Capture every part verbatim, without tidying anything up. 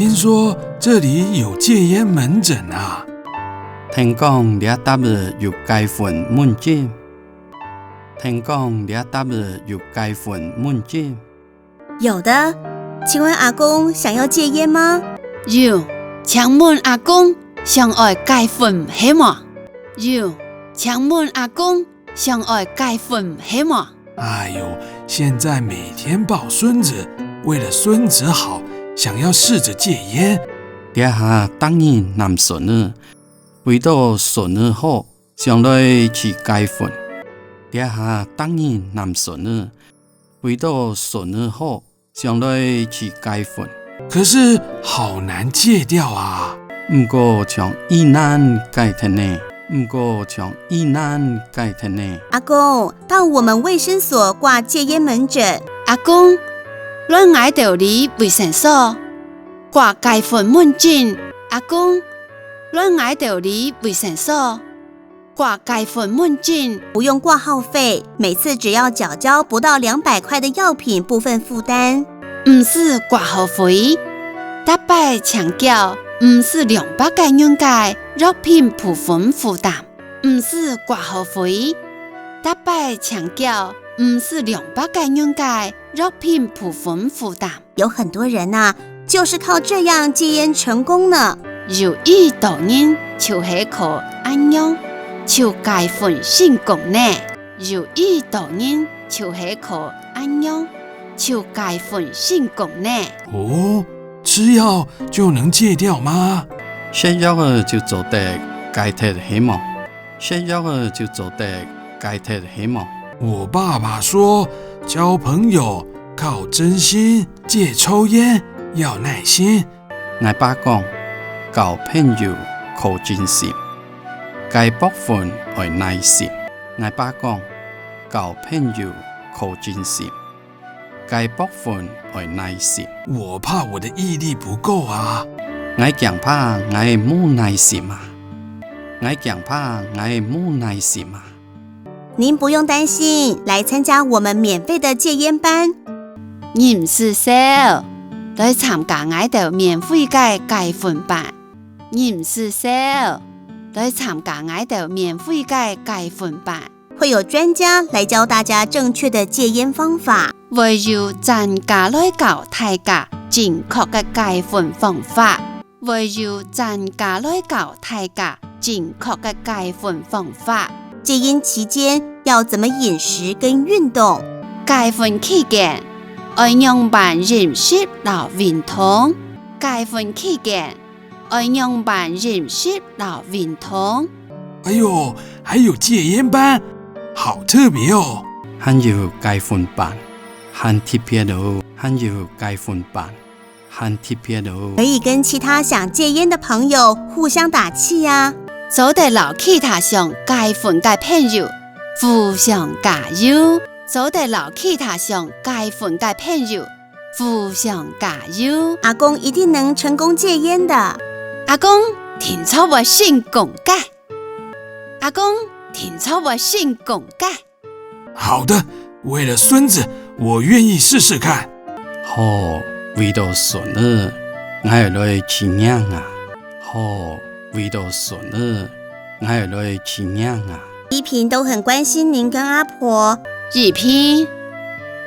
聽說這裡有戒菸門診啊？聽講這搭仔有戒菸門診。聽講這搭仔有戒菸門診。有的，請問阿公想要戒菸嗎？有，請問阿公想愛戒菸係無？有，請問阿公想愛戒菸係無？哎喲，現在每天抱孫子，為了孫子好，想要試著戒菸。這下逐日揇孫仔，為著孫仔好，想來試戒菸。這下逐日揇孫仔，為著孫仔好，想來試戒菸。可是好難戒掉啊。毋過像異難戒忒呢，毋過像異難戒忒呢。阿公，到我們衛生所掛戒菸門診。阿公，來𠊎兜這衛生所掛戒菸門診。阿公，來𠊎兜這衛生所掛戒菸門診。不用掛號費，每次只要繳交不到兩百塊的藥品部分負擔。毋使掛號費，逐擺淨繳毋使兩百個銀个藥品部分負擔。毋使掛號費，逐擺淨繳毋使兩百個銀个藥品部分負擔。有很多人啊，就是靠這樣戒菸成功呢。有異多人就係靠恁樣，就戒菸成功呢。有異多人就係靠恁樣，就戒菸成功呢。哦，吃藥就能戒掉嗎？食藥仔就做得戒忒係無？食藥仔就做得戒忒係無？我爸爸說，交朋友靠真心，戒抽菸要耐心。𠊎爸講，交朋友靠真心，戒薄粉愛耐心。𠊎爸講，交朋友靠真心，戒薄粉愛耐心。我怕我的毅力不夠啊。𠊎驚怕𠊎無耐心啊。𠊎驚怕𠊎無耐心啊。您不用擔心，來參加我們免費的戒菸班。你毋使愁，來參加𠊎兜免費个戒菸班。你毋使愁，來參加𠊎兜免費个戒菸班。會有專家來教大家正確的戒菸方法。會有專家來教大家正確个戒菸方法。會有專家來教大家正確个戒菸方法。戒菸期間要怎麼飲食跟運動？戒菸期間，愛仰般飲食摎運動？戒菸期間，愛仰般飲食摎運動？哎喲，還有戒菸班，好特別哦！還有戒菸班，還特別哦！還有戒菸班，還特別哦！可以跟其他想戒菸的朋友互相打氣呀。做得摎其他想戒菸个朋友互相加油。做得摎其他想戒菸个朋友互相加油。阿公一定能成功戒菸的。阿公定著會成功个。阿公定著會成功个。好的，為了孫子，我願意試試看。好，為著孫仔，𠊎來試看啊。好，為著孫仔，𠊎來試看啊。怡萍都很關心您跟阿婆。怡萍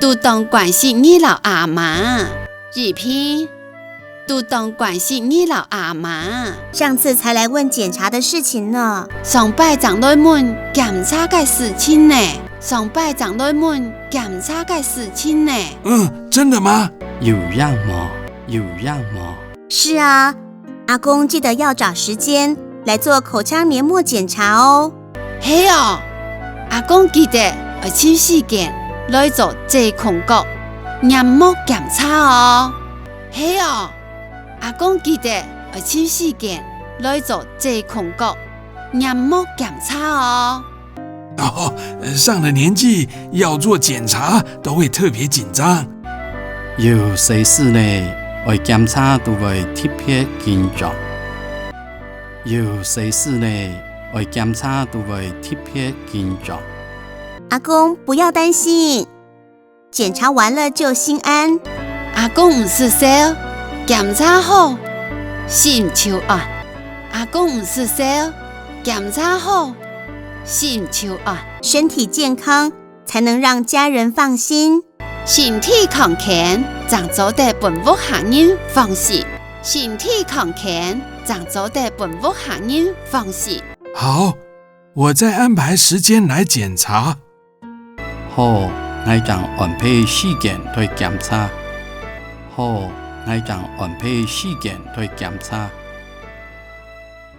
都當關心你摎阿嬤。怡萍都當關心你摎阿嬤。上次才來問檢查的事情呢。上擺正來問檢查个事情呢。上擺正來問檢查个事情呢。嗯，真的嗎？有影無？有影無？是啊，阿公記得要找時間來做口腔黏膜檢查哦。係哦，阿公記得愛尋時間來做嘴空角黏膜檢查哦。係哦，阿公記得愛尋時間來做嘴空角黏膜檢查哦。哦，上了年紀要做檢查都會特別緊張。有歲數咧，愛檢查都會特別緊張。有歲數咧，愛檢查都會特別緊張。阿公，不要擔心，檢查完了就心安。阿公毋使愁，檢查好心就安。阿公毋使愁，檢查好，心就安。身體健康，才能讓家人放心。身體康健，正做得分屋下人放心。身體康健，正做得分屋下人放心。好，我再安排时间来检查。好，𠊎正安排時間來檢查。好，𠊎正安排時間來檢查。